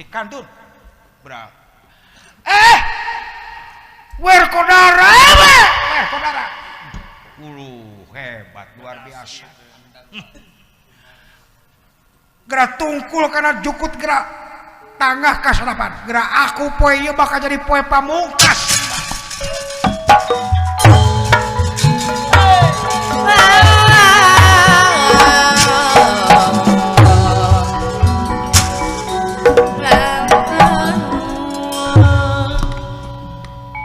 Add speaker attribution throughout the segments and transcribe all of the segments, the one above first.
Speaker 1: Dikantun. Berapa? Werkodara, Werkodara. Uluh, hebat luar biasa. Gerak tungkul karena jukut gerak tangah kasarapan. Gerak aku poe ieu bakal jadi poe pamungkas.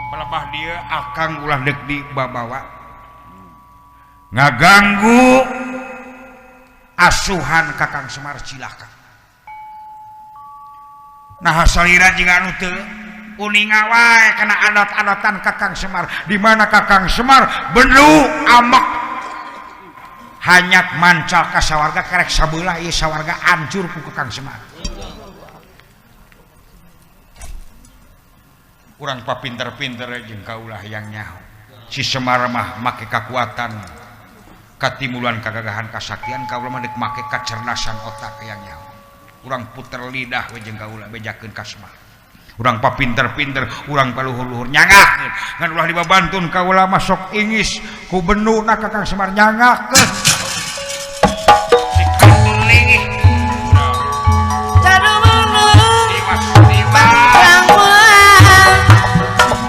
Speaker 1: Pelebah dia akang ulah deuk di babawa ngaganggu asuhan Kakang Semar cilaka. Nah salira jiga anu teu uninga wae kana adat-adatan Kakang Semar, di mana Kakang Semar bendu amek hanyat mancal ka sawarga kerek sabelah ieu sawarga hancur ku Kakang Semar. Urang papinter-pinter jeung kaulah yang nyaho. Si Semar mah make kakuatan katimulan kagagahan kasaktian, kaula mah deuk make kacerdasan otak yang nyaho. Urang puter lidah we jeung kaula bejakeun ka Semar. Urang papinter-pinter, urang paluhur-luhur nyangakeun. Ngan ulah dibabantun kaula mah sok ingis ku benuna Kakang Semar nyangakeun. Dikantun lingih.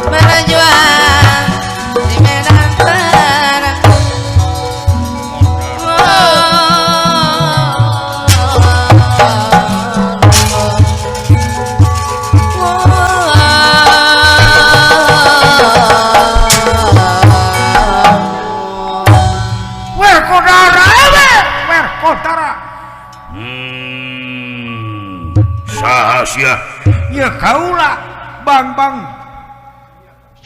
Speaker 2: Berjuang di medan perang.
Speaker 1: Werkodara, Werkodara.
Speaker 3: Saha sia?
Speaker 1: Ya kaula Bang-bang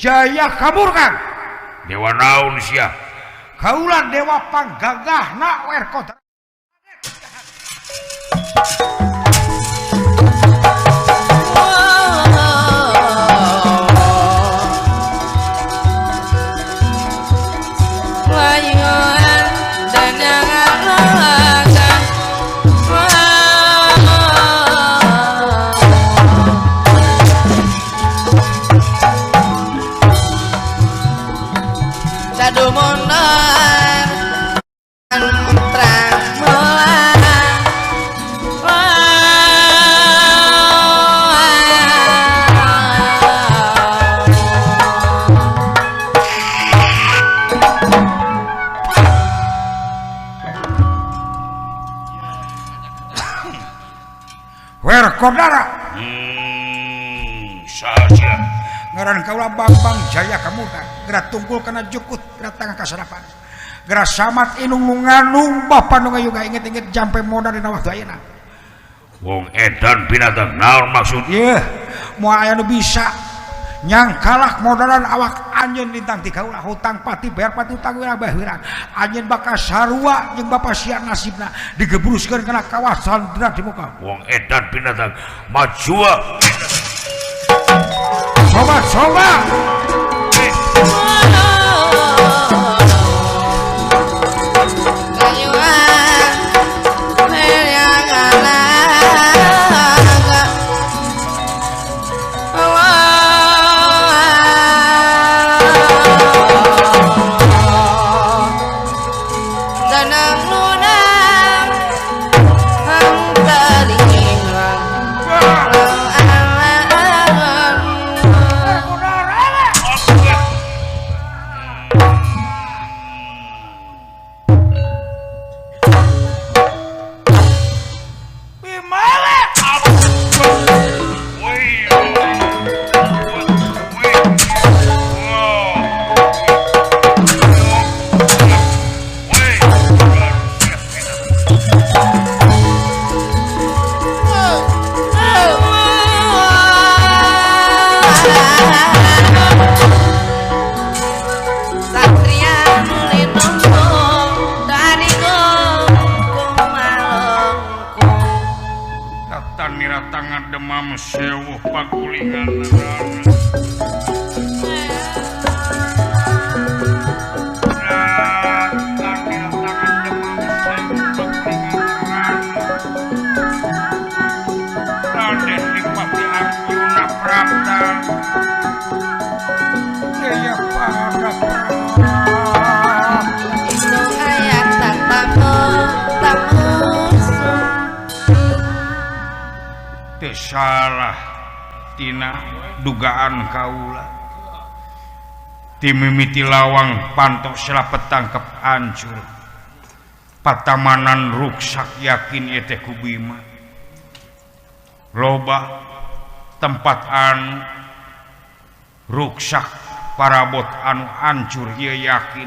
Speaker 1: Jaya Kamurkan.
Speaker 3: Dewa naon sia?
Speaker 1: Kaula dewa panggagahna Werkodara. Werkodara.
Speaker 3: Saha sia?
Speaker 1: Ngaran kaula Bang-bang Jaya Kamurkan. Gerak tungkul kana jukut, gerak tangah kasarapan. Gerak samat inung nu nganung bapa nu ngayuga inget-inget jampe modal dina waktu ayeuna.
Speaker 3: Wong edan binatang naon maksud?
Speaker 1: Yeuh, moal aya nu bisa nyangkalak modalan awak anjeun lintang ti kaula hutang pati bayar pati hutang wirang bayar wirang. Anjeun bakal sarua jeung bapa sia nasibna digebruskeun kana kawah sandra di muka.
Speaker 3: Wong edan binatang majua.
Speaker 1: Coba coba.
Speaker 3: Demam sewuh pagulingan. Raden.
Speaker 1: Teu salah tina dugaan kaula. Ti mimiti lawang pantok selapet tangkep hancur. Patamanan ruksak yakin ieu teh ku Bima. Loba tempat anu ruksak parabot anu hancur ieu yakin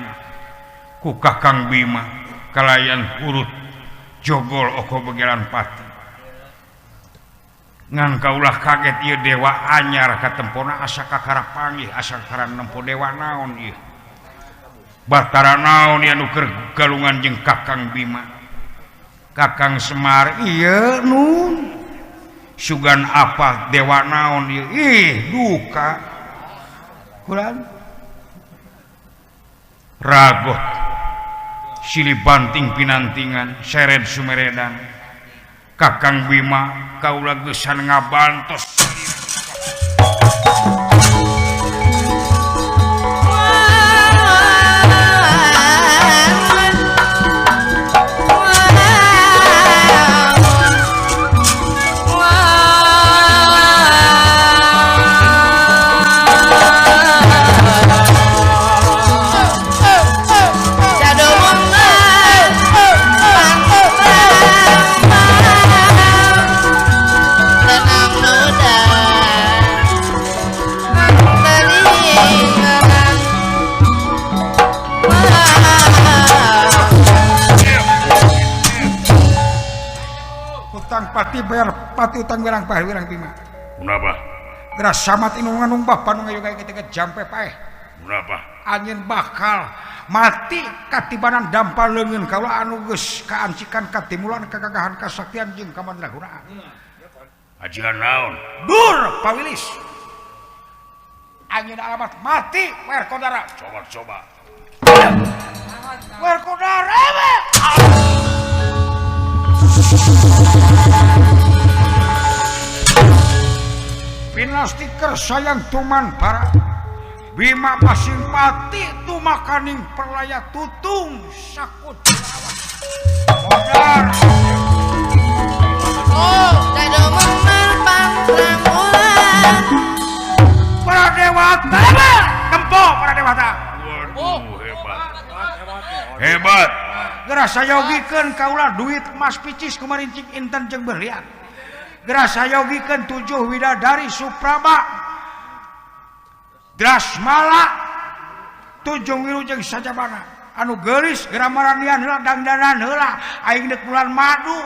Speaker 1: ku Kakang Bima kalayan urut jogol oko begelan pati. Ngan kaulah kaget ieu dewa anyar katempona asa kakara panggih asa kakara nempo dewa naon ieu. Batara naon ieu anu keur galungan jeung Kakang Bima. Kakang Semar ieu nun. Sugan apa dewa naon ieu? Ih duka. Kurang ragot silih banting pinantingan seret sumeredan. Kakang Bima kaula geusan ngabantos. Pati bayar pati utang wirang paeh wirang Bima.
Speaker 3: Kenapa?
Speaker 1: Geras samat inu nganung bapa nu ngayoga ketika jampe paeh.
Speaker 3: Kenapa?
Speaker 1: Anjeun bakal mati katibanan dampal leungeun kaula anu geus kaancikan katimulan kagagahan kasaktian jeung kamandragunaan.
Speaker 3: Ajian naon?
Speaker 1: Dur pawilis. Anjeun alamat mati Werkodara.
Speaker 3: Coba-coba.
Speaker 1: Werkodara. Pinastiker sayang tuman para Bima pasing pati tumakaning perlaya tutung sakut modar.
Speaker 2: Oh,
Speaker 1: para dewata tempo para dewata.
Speaker 3: Waduh, hebat. Hebat.
Speaker 1: Geura sayogikeun kaula duit emas picis kumarincing inten jeung berlian. Geura sayogikeun 7 widadari Supraba Drasmala Tunjung Wiru jeung sajabana anu geulis geura maranian heula dangdanan heula aing deuk bulan madu.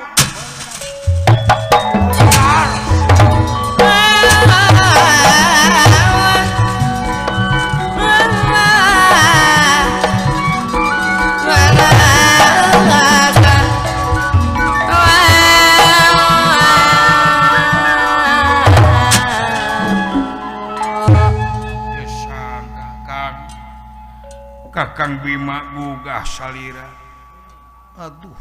Speaker 1: Kakang Bima gugah salira. Aduh.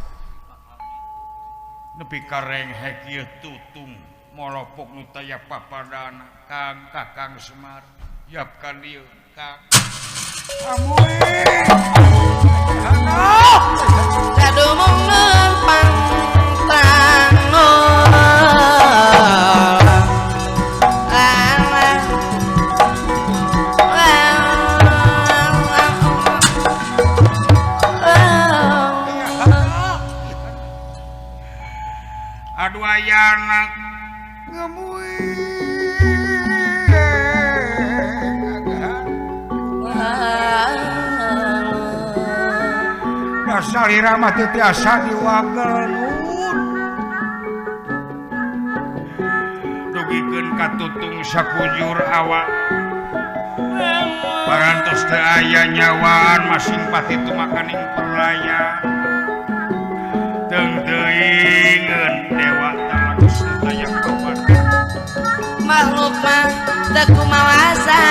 Speaker 1: Nepi ka renghek ieu tutung molopok nu taya papadana. Kang Kakang Semar yap ka dieu Kang. Amuy. Aduh ayana ngemui salira mah teu tiasa diwagel nun dugikeun ka tutung sakujur awak parantos teu aya nyawaan masing pati tumakaning perlaya teung-teuingeun dewa talakos taya kabar
Speaker 2: makhluk mah teu kumawasa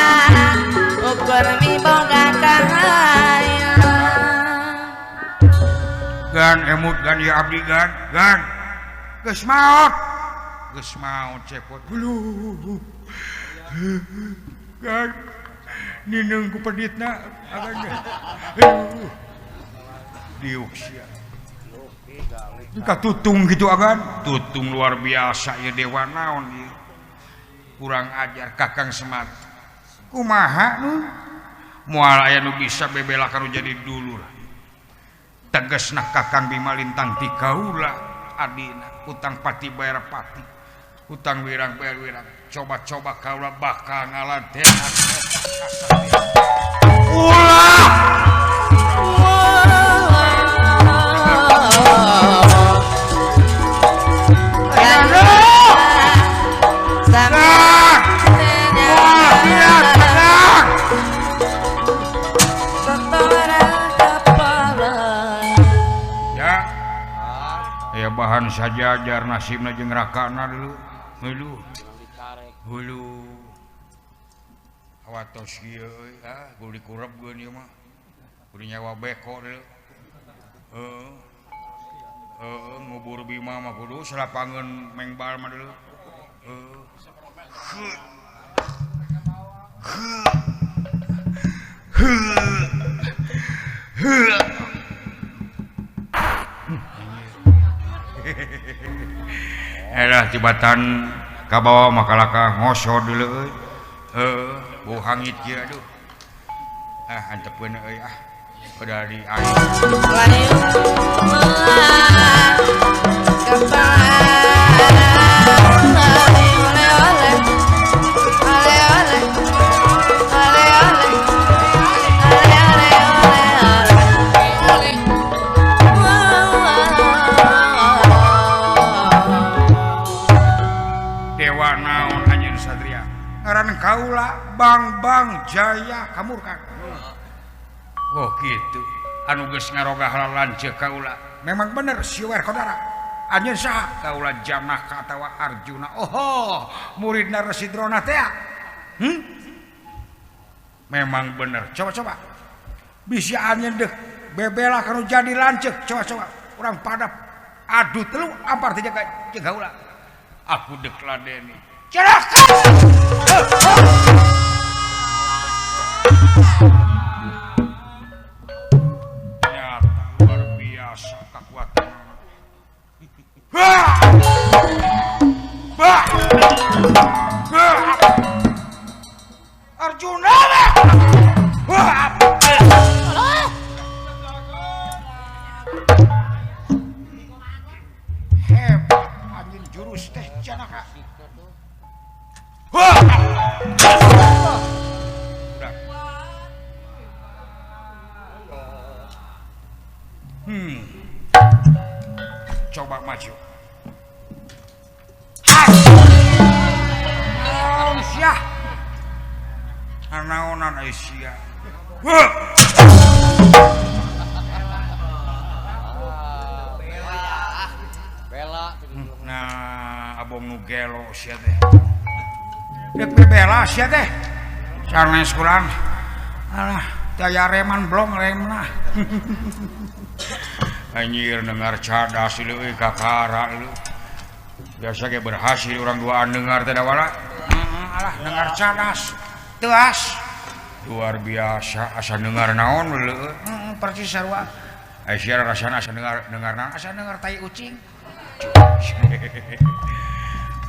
Speaker 2: ukur miboga kahayang.
Speaker 1: Gan emut gan ya abdi gan gan geus maot cepot hulu gan nineung ku peditna agan diuk sia. Ka tutung gitu agan tutung luar biasa ya dewa naon ieu kurang ajar Kakang Semar kumaha nu moal aya nu bisa bebela kanu jadi dulur tegasna Kakang Bima Lintang ti kaula adina utang pati bayar pati utang wirang bayar wirang coba-coba kaula bakal ngaladen ulah. Bahan saja ajar nasibna jeung rakana dulu hulu hulu awatos kieu euy ah kudu dikurep geun ieu mah kudu nyawa beko dulu heuh heuh ngubur Bima mah kudu salapangeun mengbal mah dulu heuh Elah tibatan kabawa makalaka ngosor dulu euy. Heuh, bau hangit kieu aduh. Ah antepeun euy ah. Udah di air. Ngaran kaula Bang-bang Jaya Kamurkan. Oh gitu. Anu geus ngarogah lanceuk kaula. Memang bener si Werkodara. Anjeun saha? Kaula Janaka atawa Arjuna. Oh, muridna Resi Drona teh. Hmm? Memang bener. Coba-coba. Bisi anjeun deuh bebela kanu jadi lanceuk. Coba-coba. Urang pada adu telu ampar teh jaga jeung kaula. Aku deuk ladeni. Celaka! Nyata luar biasa kekuatan. Arjuna! Hebat anjing jurus teh Janaka. Coba maju. Naon sia? Naonan ai sia?
Speaker 4: Bela.
Speaker 1: Nah, abong nu gelo sia teh. Dek bebela sia teh. Sanes kurang. Alah, daya reman blong remna. Anjir dengar cadas leuy kakara lu. Biasa ge berhasil orang duaan dengar teh wala. Alah dengar cadas. Teas. Luar biasa asa dengar naon leuy. Persis sarua. Ai sia rasana asa dengar dengar naon asa dengar tai ucing.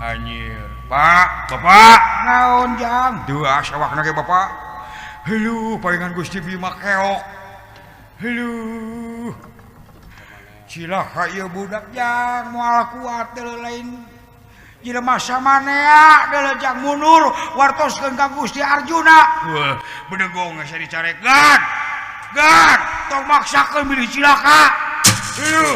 Speaker 1: Anjir. Pak, Bapak, naon jang? Duas awakna ge Bapak. Heuh, palingan Gusti Bima keok. Heuh. Cilaka ieu budak jang moal kuat deuleu lain jelema samanea deuleu jang mundur wartoskeun ka Gusti Arjuna. Wah, bedegong geus dicarek. Gan. Gan, tong maksakeun bilih cilaka. Heuh.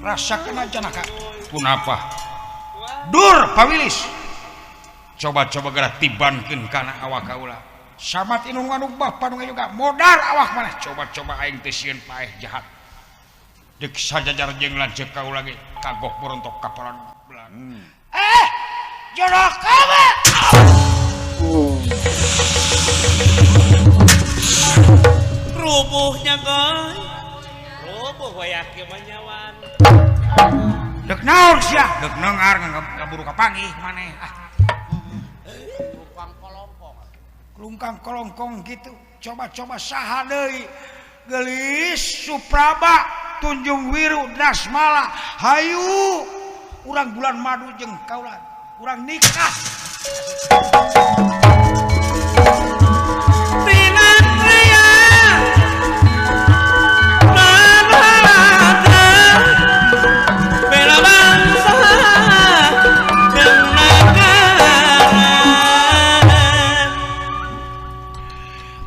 Speaker 1: Rasakan aja Janaka. Punapa? Dur pawilis. Coba-coba geura tibankeun kana awak kaula. Samat inung anu bapa nu juga modar awak maneh coba-coba aing teh sieun paeh jahat. Deuk sajajar jeung lanceuk kaula ge kagok borontok kapalan belang. Eh, jodoh kamu.
Speaker 5: Rubuhnya goy. Rubuh wayak ieu mah nyawan.
Speaker 1: Dek naon sia? Dek nengar ngaburu kapanggih maneh. Ah. Lungkang kolongkong gitu. Coba-coba saha deui. Geulis Supraba Tunjung Wiru Dasmala. Hayu urang bulan madu jeung kaula. Urang nikah.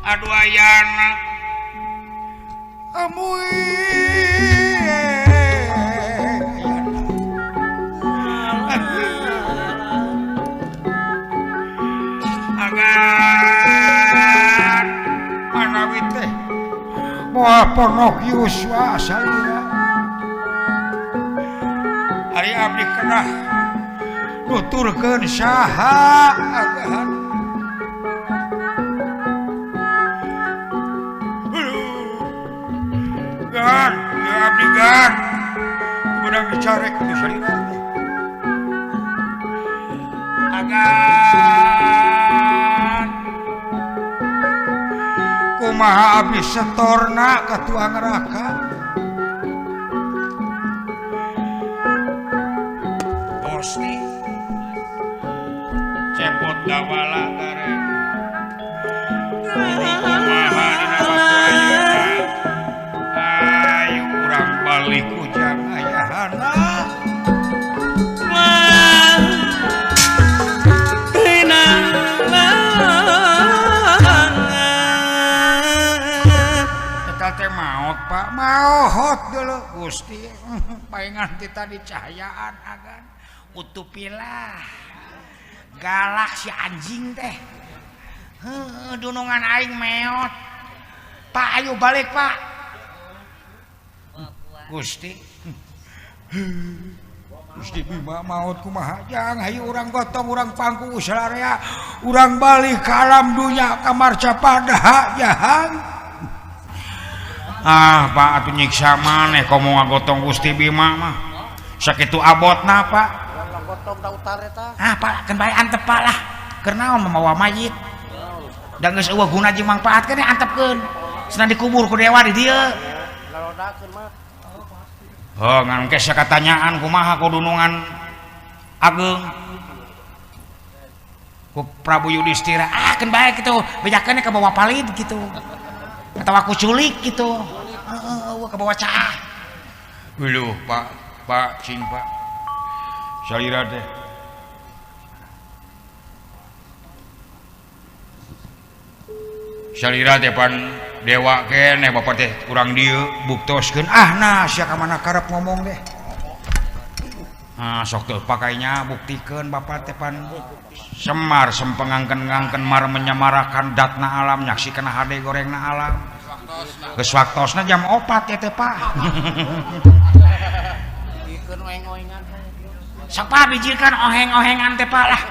Speaker 1: Aduh ayana amui agan manawi teh moal ponok yuswa salira ari abdi kedah nuturkeun saha agan. Gan, ya abdi gan. Kemudian dicarek ku salira teh. Agan. Kumaha abdi setorna ka tuang neraka. Gusti. Cepot dawala gareng. Kumaha dina waktu ayeuna. Ayo urang balik ujang ayahana. Eta teh maot Pak, maot dulu Gusti. Paingan ti tadi cahayaan agan utupilah. Galak si anjing teh. Heuh, dunungan aing meot. Pak, ayo balik Pak. Gusti. Gusti Bima maot kumaha jang hayu urang gotong urang pangku usalarea urang balik ka alam dunya ka marcapada jahang. Ah Pak atuh nyiksa maneh komo ngagotong Gusti Bima mah. Sakitu abotna Pak.
Speaker 4: Gotong da utar eta.
Speaker 1: Ah Pak keun bae antep Pak lah. Keur naon mamawa mayit. Da geus eueuh guna jeung mangpaat keneh antepkeun. Cenah dikubur ku dewa di dieu.
Speaker 4: Lalodakeun mah.
Speaker 1: Oh, ngan ke sakatanyaan kumaha ku dunungan ageung ku Prabu Yudhistira. Ah keun bae kitu, bejakeun ka bawa palid kitu. Atawa ku culik kitu. Heeh, eueuh ka bawa caah. Leuh, Pak, Pak cing Pak. Salira teh. Salira teh pan dewa keneh bapak teh kurang dieu buktoskeun ah nah sia ka mana karep ngomong deh. Ah sok teu pakainya buktikeun bapak teh pan Semar sempengangken-ngangken mar menyamarakan datna alam nyaksikeun hade gorengna alam. Geus waktosna jam 4 ya teh Pak.
Speaker 4: Ikeun oeng-oengan.
Speaker 1: Sok Pak bijilkeun oheng-ohengan teh Pak lah.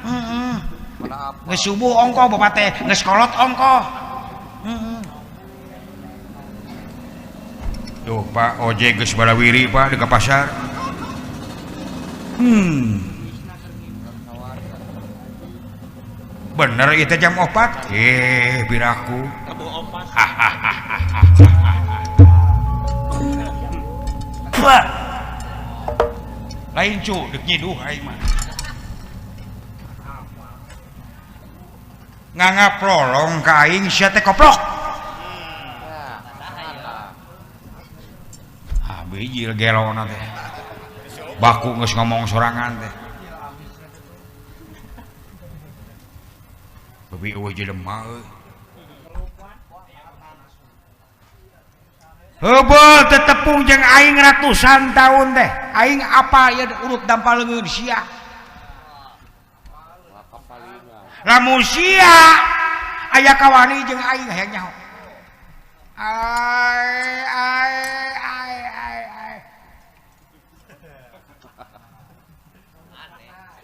Speaker 1: Heeh. Geus subuh ongkoh bapak teh geus kolot ongkoh. Heeh. Duh Pak ojek geus balawiri Pak di ka pasar. Bener itu jam 4? Biraku. Pak. Lain cu, dek nyiduh aing mah. Ngangap lolong ka aing sia teh koplok. Ah bijil gelona teh. Baku geus ngomong sorangan teh. Babi eueuh jelema euy. Heubeul tetepung jeung aing ratusan tahun teh. Aing apa ieu urut dampal leungeun sia. Lamun sia Aya kawani jeung aing hayang nyaho. Ai ai ai ai ai.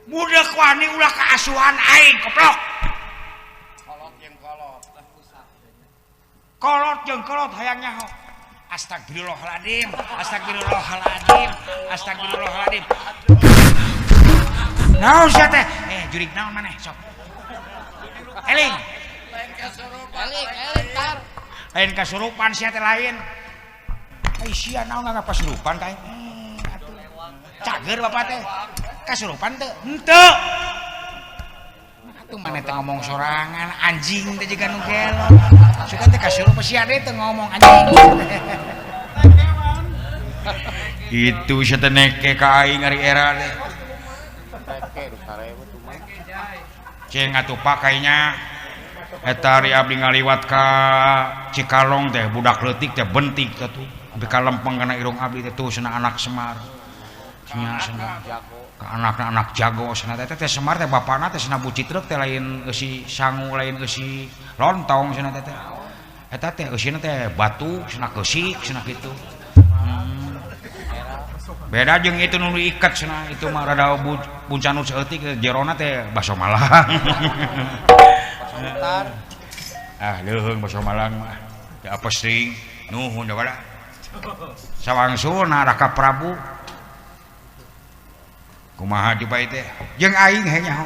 Speaker 1: Budak wani ulah kaasuhan aing koplok.
Speaker 4: Kolot jeung kolot.
Speaker 1: Kolot jeung kolot hayang nyaho. Astagfirullahaladzim, astagfirullahaladzim, astagfirullahaladzim. Naon sia teh? Jurig naon maneh sok. Eling.
Speaker 4: Lain kasurupan. Eling, eling tar.
Speaker 1: Lain kasurupan sia teh lain. Ai sia naon nggak kasurupan ka aing? Atuh. Cager bapak teh. Kasurupan teu? Henteu. Atuh maneh teh ngomong sorangan anjing teh jiga nu gelo. Suka teh kasurupan sia teh ngomong anjing. Itu sia teh neke ka aing ari era teh. Ceng atuh pak kayaknya eta ari abdi ngaliwat ka Cikalong teh budak leutik teh bentik atuh sampai ka lempeng kana irung abdi teh tuh cenah anak Semar. Cenah cenah ka anakna anak jago cenah teh teh Semar teh bapana teh cenah bucitreuk teh lain eusi sangu lain eusi lontong cenah teh teh. Eta teh eusina teh batu cenah keusik cenah kitu. Beda jeung itu nu diikat cenah itu mah rada buncanut saeutik jerona teh baso Malang. Ah leuheung baso Malang mah. Teu apes teuing nuhun da wala. Sawangsulna Raka Prabu. Kumaha coba teh? Jeung aing he nyaho.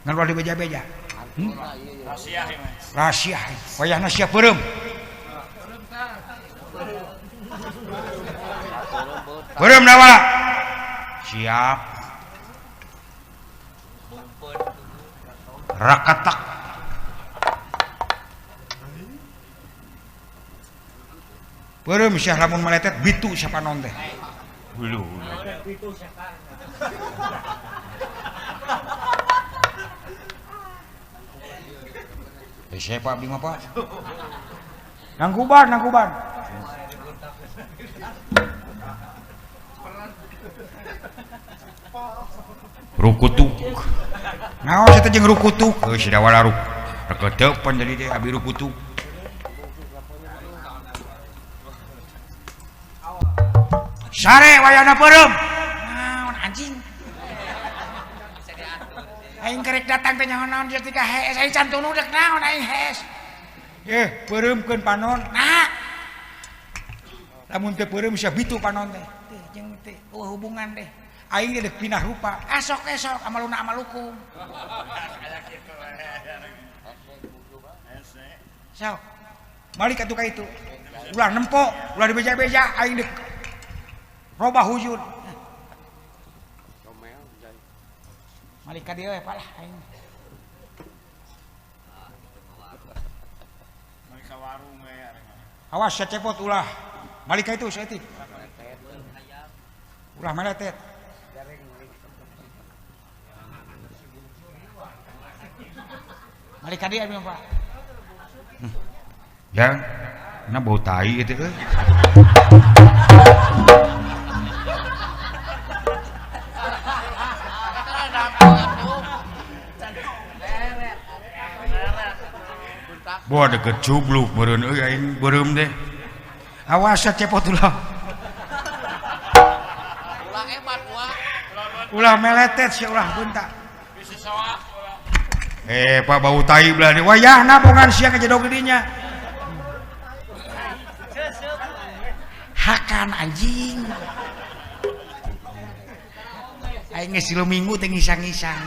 Speaker 1: Ngan ulah dibeja-beja.
Speaker 5: Rahasia ieu mah.
Speaker 1: Rahasia. Wayahna sia peureum. Beureum dawala. Siap. Rakatak. Beureum sia lamun meletet bitu sapanon teh. Hulu. Eh siapa abdi mah Pak? Nangkuban, nangkuban. Rukutuk. Naon sia teh jeung rukutuk? Heuh sia wala ruk. Reketeupan jadi teh abi rukutuk. Sare wayahna peureum. Naon anjing? Aing kerek datang teh nyaho naon dia tika hees aing can tunu dek naon aing hees. Yeuh peureumkeun panon. Nah. Lamun teu peureum sia bitu panon teh. Teh jeung teh eueuh hubungan deh. Aing dek pindah rupa. Esok esok amaluna amalukum. Sok. Balik atuh ka itu. Ulah nempo, ulah dibeja-beja aing dek robah wujud. Malik ka dieu we Pak lah aing.
Speaker 5: Malik ka warung we.
Speaker 1: Awas sia cepot ulah. Malik ka itu saeutik. Ulah meletet. Malik ka dieu abdi mah Pak. Jang, na bau tai itu euy. Boa deket cubluk meureun euy aing beureum teh. Awas sia cepot ulah.
Speaker 4: Ulah hebat gua.
Speaker 1: Ulah meletet sia ulah bentak.
Speaker 5: Bisa soak.
Speaker 1: Pak bau tai belah dieu. Wayahna bongan sia kajedog di dinya. Hakan anjing. Aing geus 3 minggu teh ngisang-ngisang.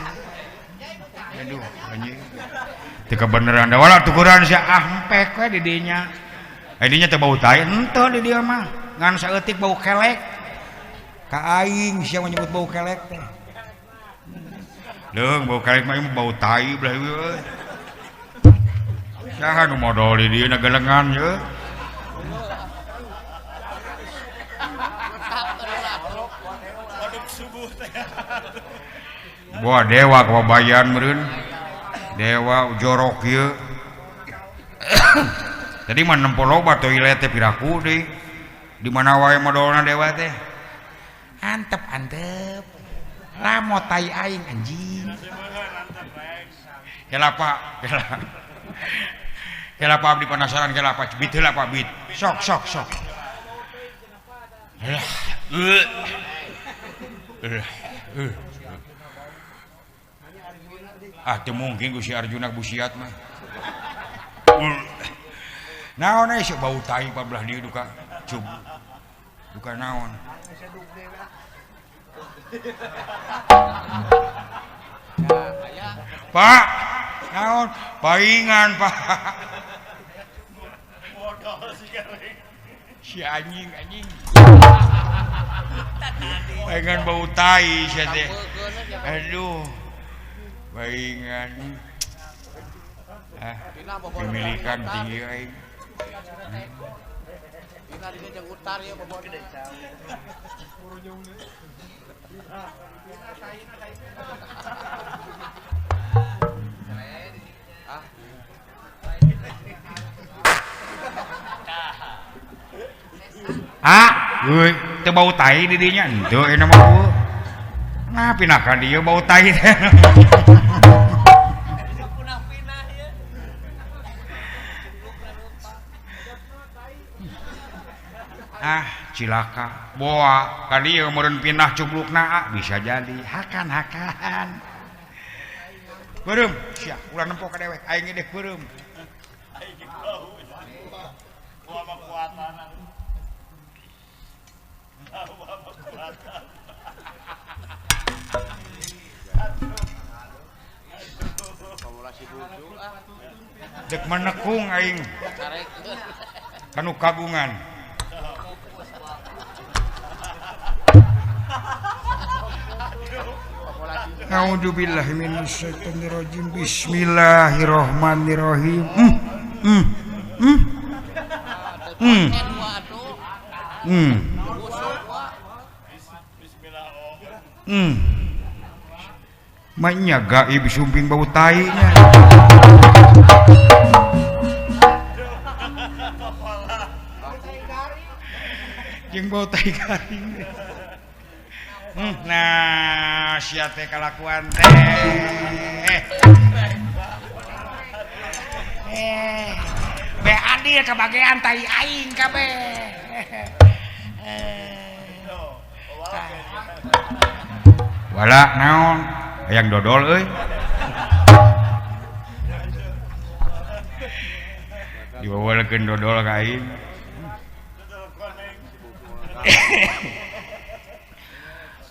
Speaker 1: Aduh anjing. Teu kabeneran da wala tukuran sia ah empek we di dinya. Eh dinya teh bau tai henteu di dieu mah. Ngan saeutik bau kelek. Ka aing sia menyebut bau kelek teh. Leung bau kelek mah ieu bau tai belah ieu euy. Saha nu modol di dieu na gelengan ye. Wah dewa kababayan meureun. Dewa jorok ieu. Tadi mah nempo loba toilet teh piraku deui. Di mana wae modolna dewa teh. Antep antep. Lamot tai aing anjing. Kela Pak, kela. Kela Pak abdi penasaran kela Pak bit heula Pak bit. Sok sok sok. Ah teu mungkin ku si Arjuna busiat mah. Naon euy sok bau tai pabelah dieu duka cub. Duka naon. Pak, naon? Paingan, Pak. Si anjing anjing. Paingan bau tai sia teh. Aduh. Paingan. Ah, pemilikan tinggi aing.
Speaker 4: Dina dina jeung utar ieu bobon.
Speaker 1: Ah, euy, teu bau tai di dinya henteu euna mah eueuh. Nah, pindah ka dieu bau tai teh. Ah, cilaka. Boa, ka dieu meureun pindah cublukna ah, bisa jadi. Hakan hakan. Beureum, sia, ulah nempo ka dewek, aing ge dek beureum.
Speaker 5: Aing ge bau. Boa mah kuatanan.
Speaker 1: Dek menekung aing kanu kagungan. A'udzubillahi minasyaitonirrajim. Bismillahirrahmanirrahim. Maknya gaib sumping bau tai nya. Jeung bau tai garing. Nah, sia teh kalakuan teh. Be adil kebagian tai aing kabeh. Wala naon hayang dodol euy. Diwawalkeun dodol ka aing.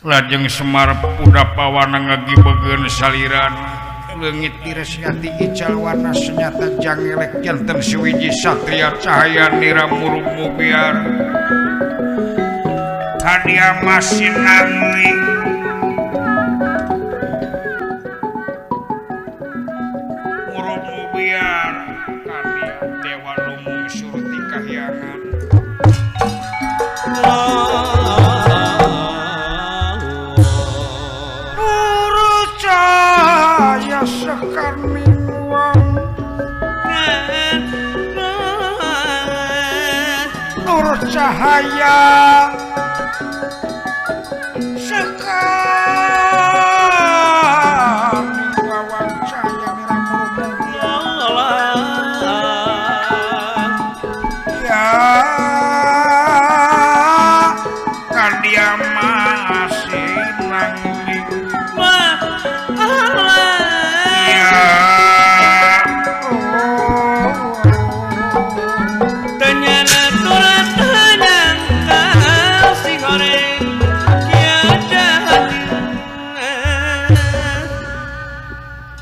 Speaker 1: Lajeng Semar Pudapawana ngagibegeun saliran leungit diresiati ical warna senyata jangelek janten suwiji satria cahaya nira murub mubiar kadia masih nangling murub mubiar kadia dewa lumung surti kahyangan. Sekar mingwang nur cahaya sekar mingwang cahaya merah ya kan dia masih nangling.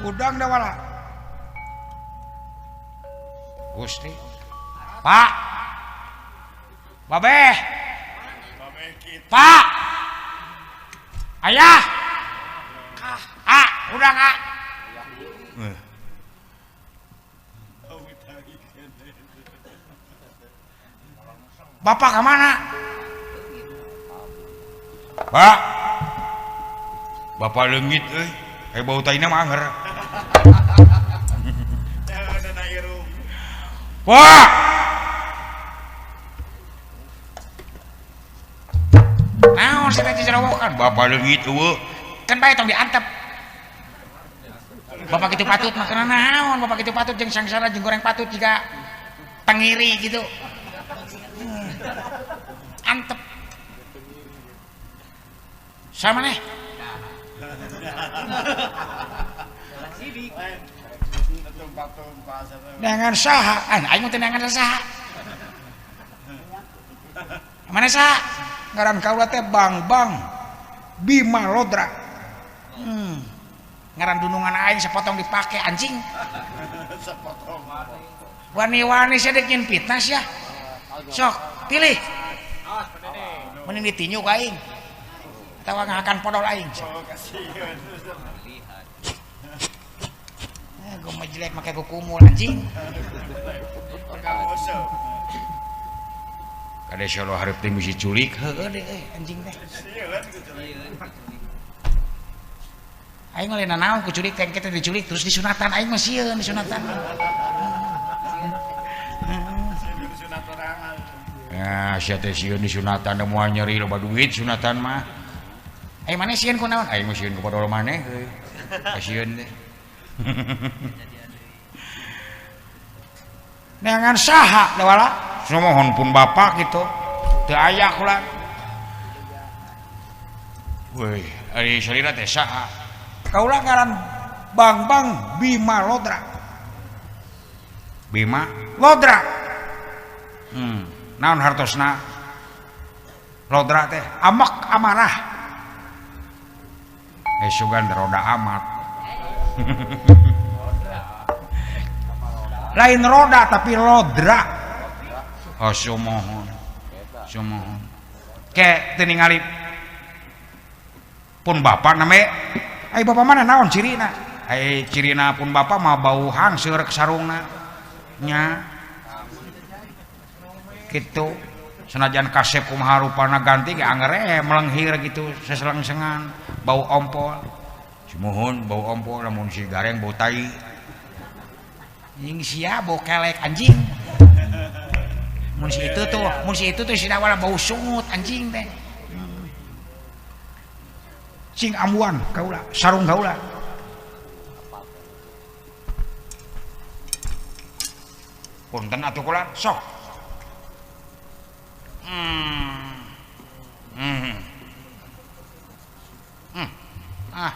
Speaker 1: Udang dah wala. Gusti. Pak. Babeh. Pak. Ayah. Ah, udang ah. Bapak kemana? Pak. Bapak leungit euy. Bau taina mah anger. Pak. Naon sih teh cerawokan? Bapak leungit eueuh. Kan bae tong diantep. Bapak kitu patut mah kana naon? Bapak kitu patut jeung sangsara jeung goreng patut jiga tengiri gitu. Antep. Sama nih. Dengan saha? Ah, aing mah teu neangan saha. Mana saha? Ngaran kaula teh Bang Bang Bima Lodra. Ngaran dunungan aing sepotong dipake anjing. Wani-wani sia deuk nyin fitnah sia. Sok, pilih. Mending ditinju ka aing. Atawa ngahakan podol aing. Gue mah jelek make kukumul anjing. Kade solo hareup teh misi culik heueuh deh anjing teh. Aing mah lain naon ku culik teh kita diculik terus disunatan aing mah sieun disunatan. Ya sia teh sieun disunatan da moal nyeri loba duit sunatan mah. Aing maneh sieun ku naon? Aing mah sieun ku podol maneh heuh. Kasieun teh. Neangan saha dawala sumohon pun bapak gitu teu aya kula. Weuh ari salira teh saha? Kaula ngaran Bang Bang Bima Lodra. Bima Lodra. Naon hartosna Lodra teh? Amak amarah. Sugan roda amat. Lain roda tapi lodra. Oh sumohon. Sumohon. Ke teu ningali pun bapak name. Ai bapak mana naon cirina? Ai cirina pun bapak mah bau hangseur sarungna. Nya. Kitu. Senajan kasep kumaha rupana ganti ge angger melenghir gitu seselengsengan bau ompol. Sumuhun bau ompol lamun si gareng bau tai. Anjing sia bau kelek anjing. Mun si itu tuh, mun si itu tuh si dawala bau sungut anjing teh. Cing ambuan kaula, sarung kaula. Punten atuh kula sok. Ah.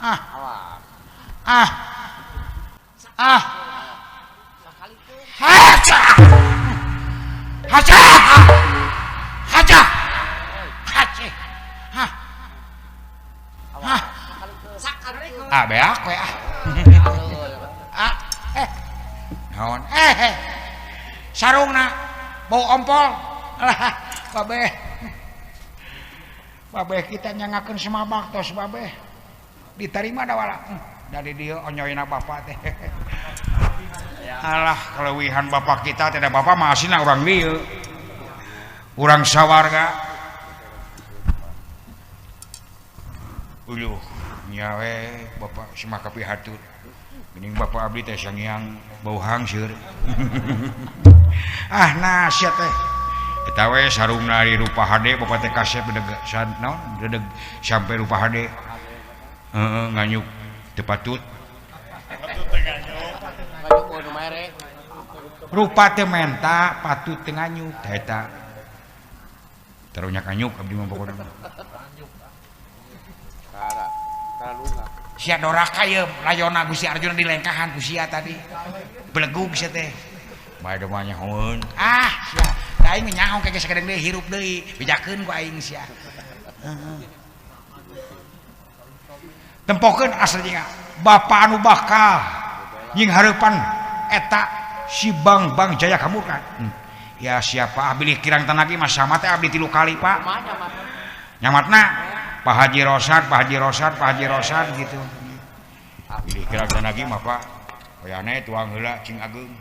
Speaker 1: Ah. Ah. Ah. Haca. Haca. Haca. Haca. Hah. Hah. Ah beak we ah. Ah. Eh. Naon? Eh. Sarungna bau ompol. Alah, babeh. Babeh kita nyangakeun semabak tos babeh. Diterima dawala. Dari dia onyoyna bapak teh. Alah kelewihan bapak kita tidak bapak mah asina urang dieu. Urang sawarga. Uluh nya we bapak semah kapihatur. Geuning bapak abdi teh sangiang bau hangseur. Ah nah sia teh. Eta we sarungna di rupa hade bapak teh kasep dedeg naon dedeg sampai rupa hade. Heeh nganyuk teu patut. Rupa teu menta patut teu nganyuk tah eta. Tarunya kanyuk abdi mah pokona. Sia doraka ieu layona Gusti Arjuna dilengkahan ku sia tadi. Belegug sia teh. Bae mah nyahoeun. Ah sia da aing nyaho ke sakedeng deui hirup deui bejakeun ku aing sia. Heeh. Tempokeun asli jeung bapa anu bakal nying hareupan eta si Bang Bang Jaya Kamurka. Ya siapa bilih kirang tanagi mah sama teh abdi 3 kali Pak. Nyamatna Pak Haji Rosad, Pak Haji Rosad, Pak Haji Rosad gitu. Bilih kirang tanagi mah Pak. Oyane tuang heula cing ageung.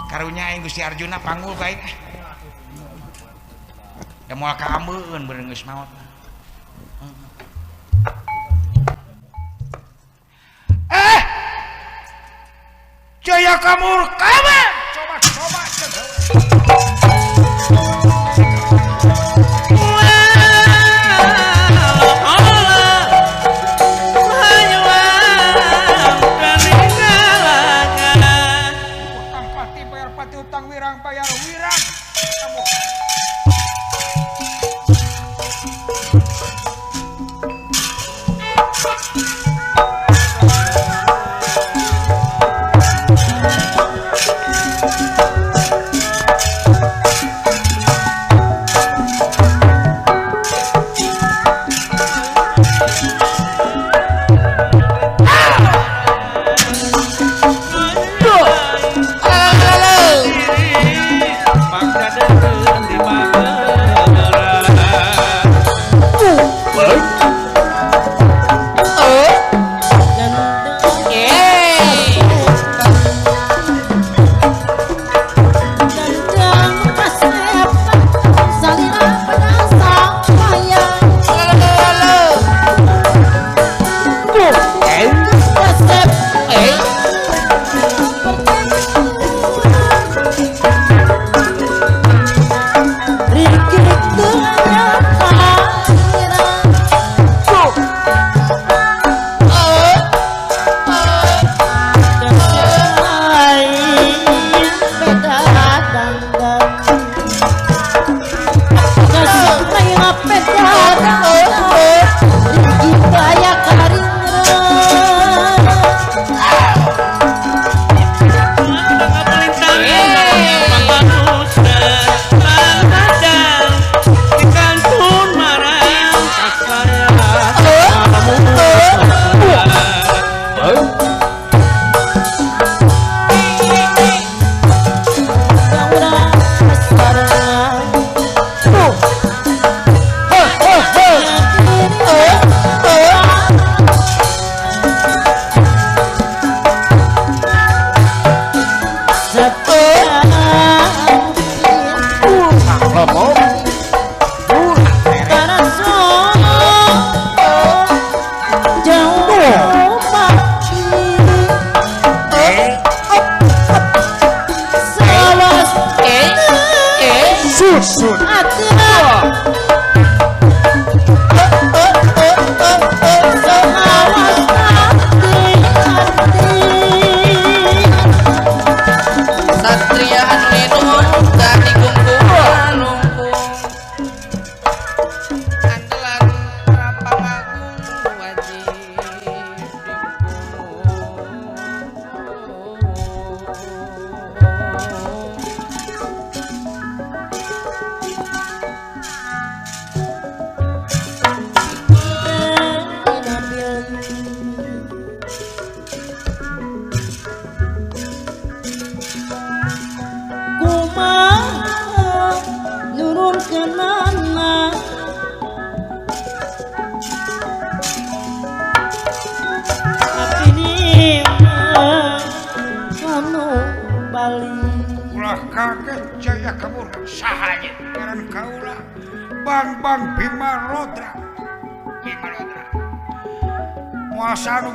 Speaker 1: Karunya aing Gusti Arjuna panggul ka aing. Da moal kaambeun beurang geus maot. Eh! Jaya Kamurka. Coba coba coba. piutang wirang bayar wirang. Kamu.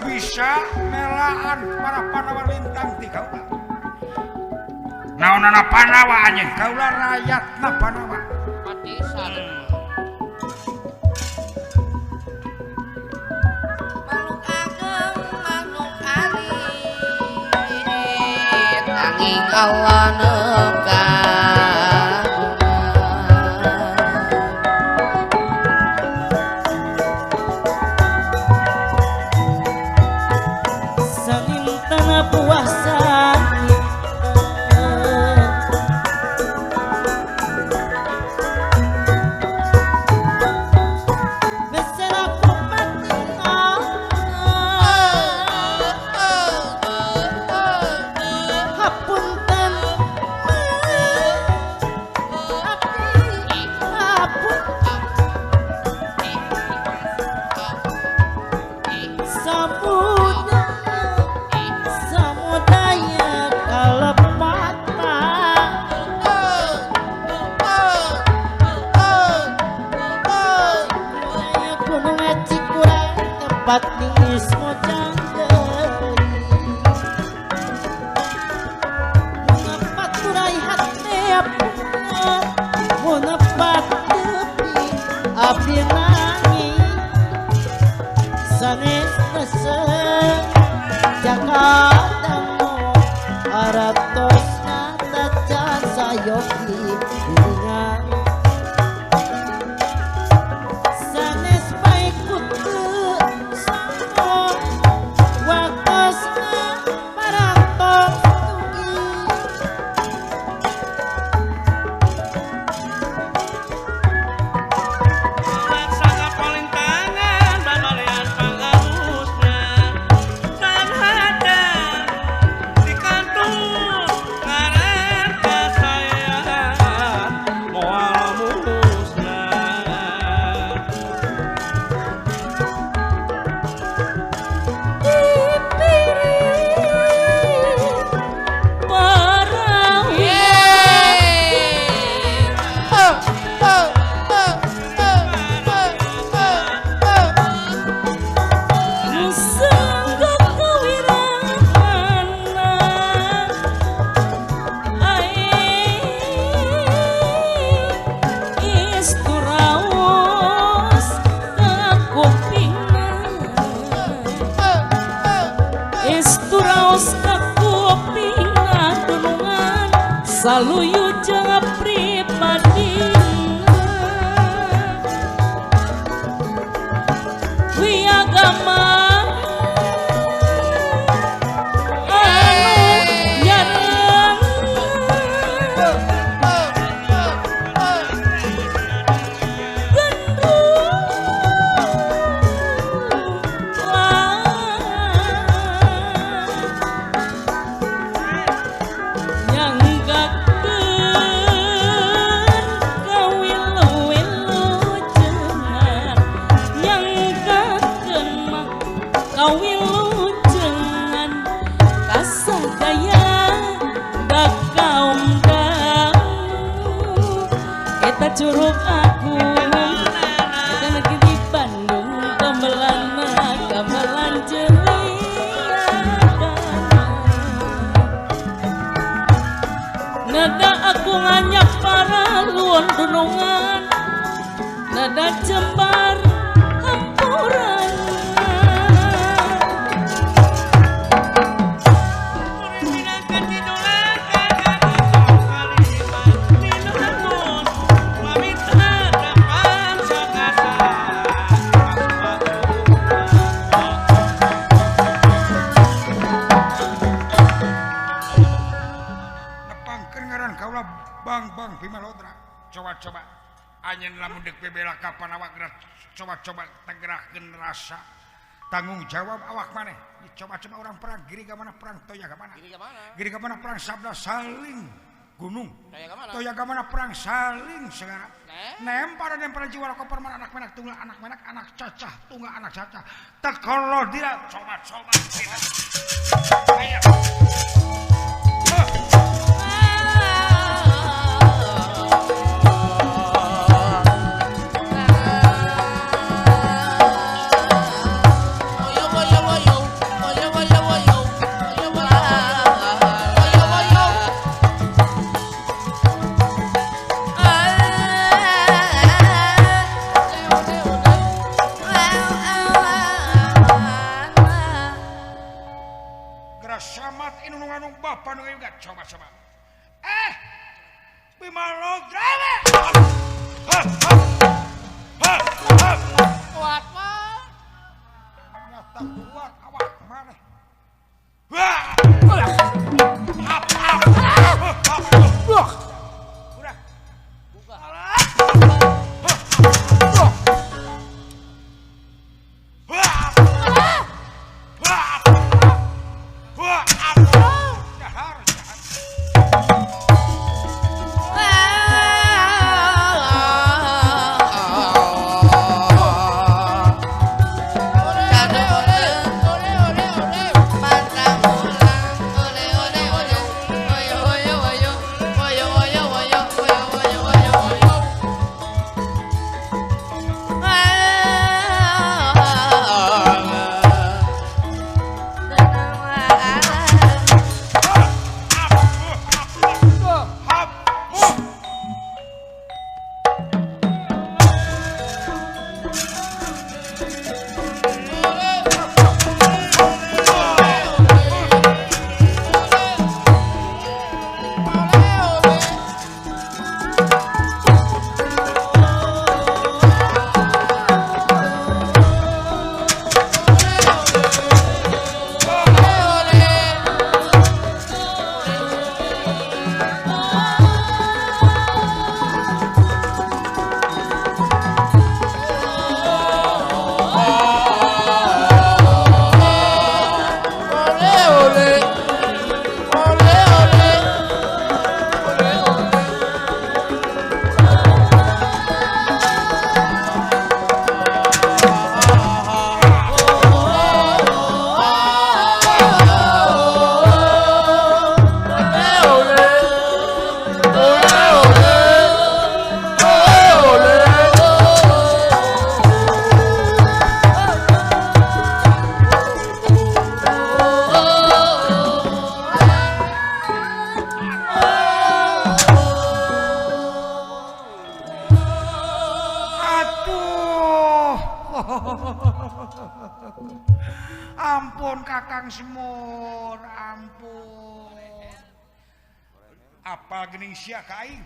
Speaker 1: Bisa melaan para Pandawa lintang ti kaula. Naonana Pandawa anjeun kaula rakyatna Pandawa.
Speaker 4: Patisan.
Speaker 2: Makhluk ageng makhluk alit nanging Allah neuka.
Speaker 6: Sanes meseng Jakarta aratos mata. sayogi dirinya sanes bae kutu sombong waktosna parantos dugi.
Speaker 5: Laksana palintangan babalian pangalusna san hada di kantor ngaran kasayan moal mulusna.
Speaker 7: Saluyu jeung pribadina wiagama anu nyareng kawilujengan kasadaya da kaum dangu eta curug agung eta negeri Bandung gamelana gamelan jeliadana nada aku nganyak para luon dunungan nada jembar hampuran.
Speaker 1: Bang Bima Lodra coba-coba anjeun lamun deuk bebela kapan awak gerak coba-coba tegerahkeun rasa tanggung jawab awak maneh. Coba-coba orang perang giri ka mana perang toya ka mana giri ka mana perang sabda saling gunung toya ka mana perang saling segara nempar nempar jiwa koper mana anak menak tunggal anak menak anak cacah tunggal anak cacah tekolo dira coba-coba ayo. Coba-coba Bima Lodra
Speaker 4: kuat mah
Speaker 1: nyata kuat awak maneh.
Speaker 2: Ole, ole, ole, ole.
Speaker 1: Ampun Kakang Semur, ampun. Apa geuning sia ka aing?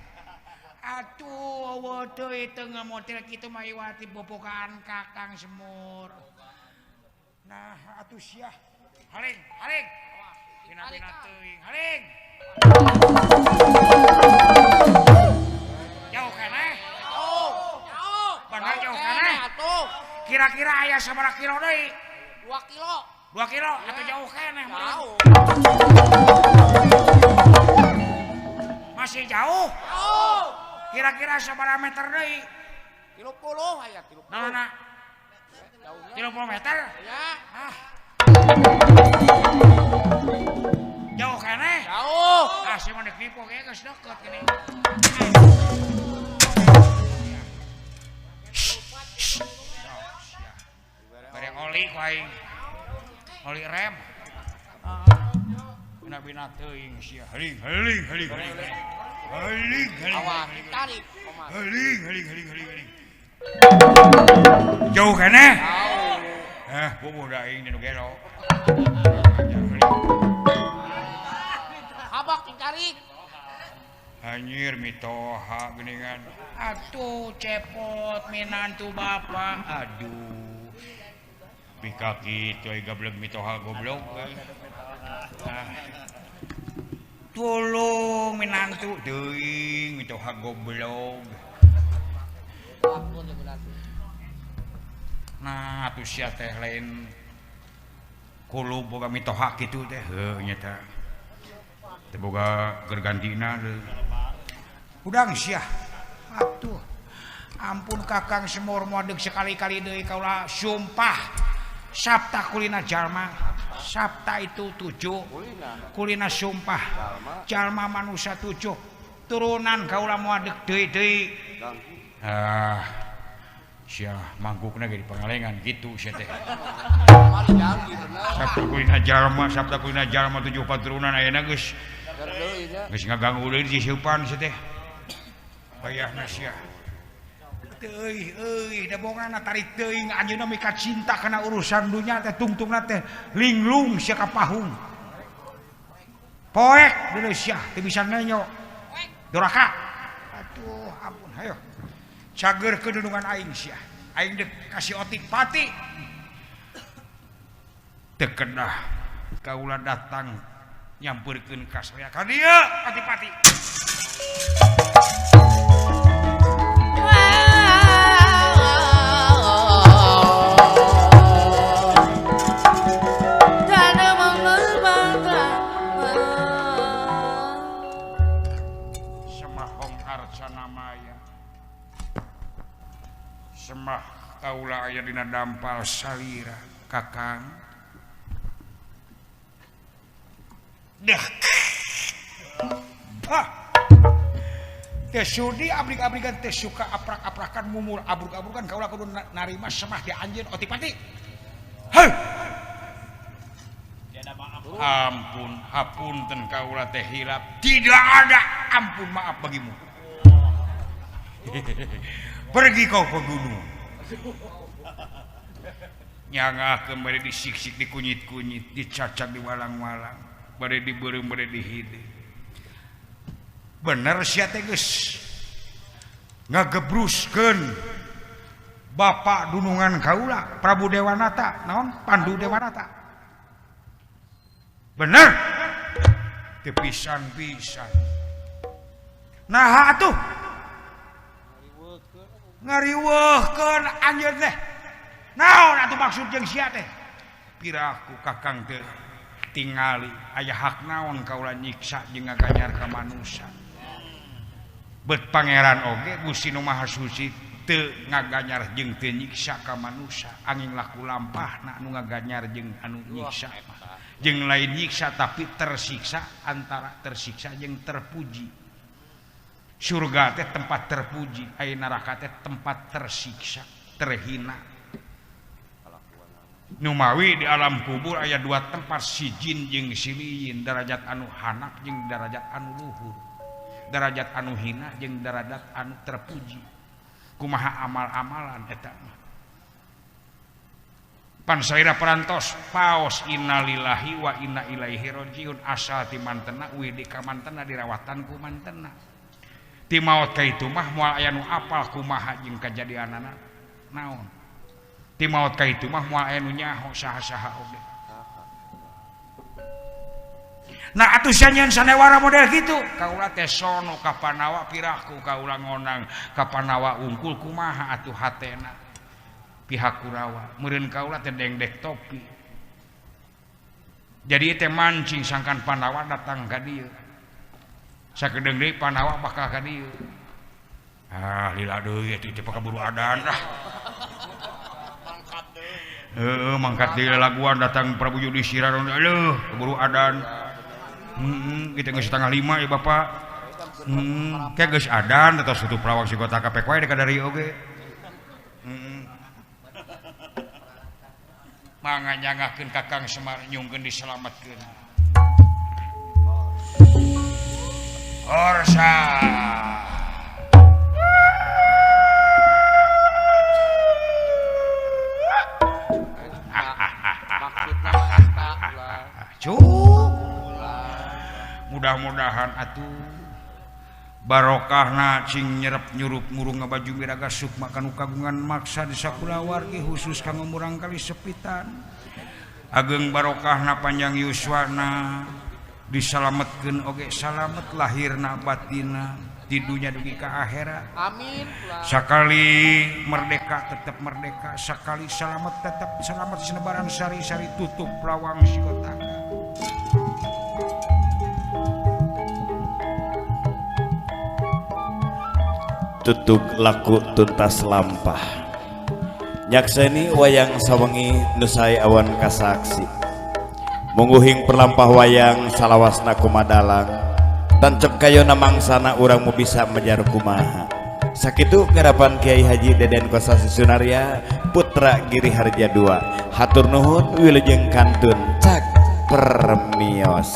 Speaker 1: Atuh eueuh teu teu ngamotil kitu mah iwati bobogaan Kakang Semur. Nah, atuh sia. Haling, haling. Bina-bina teuing, haling. Jauh keneh?
Speaker 4: Jauh. Jauh.
Speaker 1: Bener jauh keneh?
Speaker 4: Atuh.
Speaker 1: Kira-kira aya sabaraha kilo deui?
Speaker 4: 2 kilo.
Speaker 1: 2 kilo atau jauh keneh?
Speaker 4: Jauh.
Speaker 1: Masih jauh?
Speaker 4: Jauh.
Speaker 1: Kira-kira sabaraha meter deui?
Speaker 4: 30 aya 30.
Speaker 1: Nah, nah. 30 meter?
Speaker 4: Ya.
Speaker 1: Ah. Jauh keneh?
Speaker 4: Jauh.
Speaker 1: Ah, si mah deuk nipu ge geus deukeut geuning. Bare oli ku aing. Oli rem. Bina-bina teuing sia. Haling, haling, haling, haling. Haling, haling.
Speaker 4: Awas, tarik.
Speaker 1: Haling, haling, haling, haling, haling. Jauh keneh?
Speaker 4: Jauh.
Speaker 1: Eh, bubuh da aing di nu gelo.
Speaker 4: Habak ditarik.
Speaker 1: Anjir mitoha geuningan. Atuh cepot minantu bapak. Aduh. Pika kitu euy gableg mitoha goblok. Ah. Tolong minantu teuing mitoha goblok. Nah, atuh sia teh lain kulub boga mitoha kitu teh heuh nya teh. Teu boga gergantina deui. Udang sia. Atuh. Ampun Kakang Semur moal deuk sekali-kali deui kaula sumpah. Sabta kulina jalma. Sabta itu 7. Kulina sumpah. Jalma manusia 7. Turunan kaula moal deuk deui-deui. Ah. Sia mangkukna ge di pangalengan kitu sia teh. Sabta kulina jalma, sabta kulina jalma 7 paturunan ayeuna geus geus ngaganggu deui di sieupan sia teh. Bayahna sia. Teuih euy da bongana tarik teuing anjeunna mika cinta kana urusan dunya teh tungtungna teh linglung sia ka pahung. Poek deui sia teu bisa nenyo. Doraka. Atuh ampun hayo. Cager kedunungan aing sia. Aing deuk kasih otik pati. Teu kedah kaula datang nyampeurkeun ka saya ka dieu pati-pati. Semahong arcana maya. Semah kaula aya dina dampal salira Kakang. Dah. Bah. Teh sudi abrik-abrikan teh suka aprak-aprakan mumur abruk-abrukan kaula kudu narima semah di anjeun otipati. Heuh. Ampun, hapunten kaula teh hilap. Tidak ada ampun maaf bagimu. Pergi kau ke gunung. Nyangakeun bade disiksik, dikunyit-kunyit, dicacak, diwalang-walang, bade dibeureum, bade dihide. Bener sia teh geus ngagebruskeun bapak dunungan kaula Prabu Dewanata, naon? Pandu Dewanata. Bener? Teu pisan-pisan. Naha atuh? Ngariweuhkeun anjeun teh. Naon atuh maksud jeung sia teh? Piraku Kakang teh tingali aya hak naon kaula nyiksa jeung ngaganyar ka manusa. Bet pangeran oge Gusti Nu Maha Suci teu ngaganyar jeung teu nyiksa ka manusa, angin laku lampahna anu ngaganyar jeung anu nyiksa. Jeung lain nyiksa tapi tersiksa, antara tersiksa jeung terpuji. Surga teh tempat terpuji, aya neraka teh tempat tersiksa, terhina. Numawi di alam kubur aya dua tempat, sijin jeung siliyin, derajat anu hanap jeung derajat anu luhur, derajat anu hina jeung derajat anu terpuji. Kumaha amal-amalan eta mah. Pan salira parantos paos innalillahi wa inna ilaihi rajiun asal ti mantena uih di ka mantena dirawatan ku mantena. Ti maot ka itu mah moal aya nu apal kumaha jeung kajadianana naon. Ti maot ka itu mah moal aya nu nyaho saha-saha oge. Nah atuh sia nyeun sanewara model kitu kaula teh sono ka Panawa piraku kaula ngonang ka Panawa unggul kumaha atuh hatena pihak Kurawa meureun kaula teh dengdek topi. Jadi teh mancing sangkan Panawa datang ka dieu. Sakedeung deui Panawa bakal ka dieu. Ah lila deui atuh teh pakaburu adan ah. Heeh mangkat deui laguan datang Prabu Yudhistira aduh keburu adan. Kita geus 4:30 ya Bapak. Kayak geus adan atos tutup lawang si kota kapek wae ka dari oge. Mangga nyangakeun Kakang Semar nyungkeun diselametkeun. Orsa.
Speaker 4: Maksudna eta ulah.
Speaker 1: Cuk. Mudah-mudahan atuh barokahna cing nyerep nyurup ngurung ngabaju miraga sukma kanu kagungan maksa di sakulawargi khusus kanggo murangkali sepitan ageng barokahna panjang yuswana disalametkeun oge salamet lahirna batina di dunya dugi ka akhirat.
Speaker 4: Amin.
Speaker 1: Sakali merdeka tetap merdeka, sakali salamet tetap selamat sinebaran sari-sari tutup lawang sikotaka.
Speaker 8: Tutug laku tuntas lampah nyakseni wayang sawengi nusai awan kasaksi mungguhing perlampah wayang salawasna kumadalang tancep kayona mangsana urang mu bisa mejar kumaha sakitu garapan Kiai Haji Deden Kosasih Sunarya Putra Giri Harja 2 hatur nuhun wilujeng kantun cak permios.